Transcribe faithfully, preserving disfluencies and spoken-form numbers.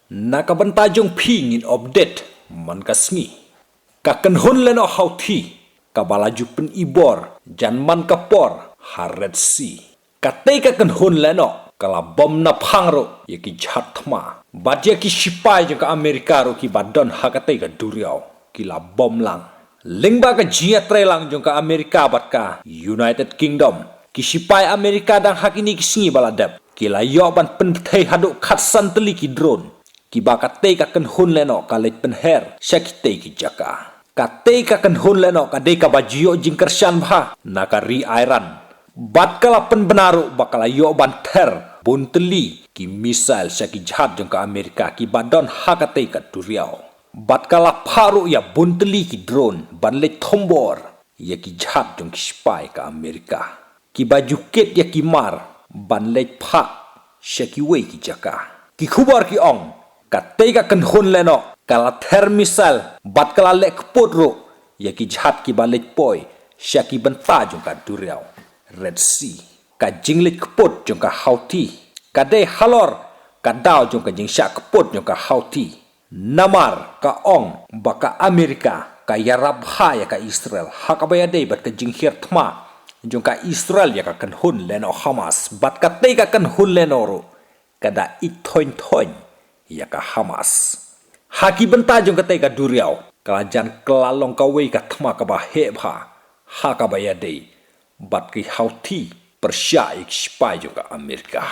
Na ka bynta jong phi ngin update man ka sngi. Ka kynhun lehnoh Houthi kaba la ju pynibor jan man ka por ha Red Sea. Katei ka kynhun lehnoh ka la bom naphang ruh ïa ki jhad thma bad ïa ki shipai jong ka Amerika ruh kiba don ha katei ka duriaw ki la bom lang. Lyngba ka jingïatreilang jong ka Amerika bad ka United Kingdom, ki shipai Amerika dang ha kine ki sngi ba la dep ki la ïoh ban pynbthei haduh khatsan tylli ki drone kiba katei ka kynhun lehnoh ka leit pynher sha kitei ki jaka. Katei ka kynhun lehnoh ka dei kaba ju ïoh jingkyrshan bha na ka ri Iran bad ka la pynbna ruh ba ka la ïoh ban ther bun tylli ki missile sha ki jhad jong ka Amerika kiba don ha katei ka duriaw. Bad ka la phah ruh ïa bun tylli ki drone ban leit thombor ïa ki jhad jong ki shipai ka Amerika kiba ju kit ïa ki mar ban leit phah sha kiwei ki jaka. Ki khubor ki ong katei ka kynhun lehnoh ka la ther missile bad ka la leh kput ruh ïa ki jhad kiba leit poi sha ki bynta jong ka duriaw Red Sea. Ka jingleit kput jong ka Houthi ka dei halor ka daw jong ka jingshah kput jong ka Houthi. Namar ka ong ba ka Amerika ka ïarap bha ïa ka Israel ha kaba ïadei bad ka jinghiar thma jong ka Israel ïa ka kynhun lehnoh Hamas bad katei ka kynhun lehnoh ruh ka da ïeit thoiñ thoiñ ïa ka Hamas. Ha ki bynta jong katei ka duriaw ka la jan kylla long kawei ka thma kaba heh bha ha kaba ïadei bad ki Houthi pyrshah ïa ki shipai jong ka Amerika.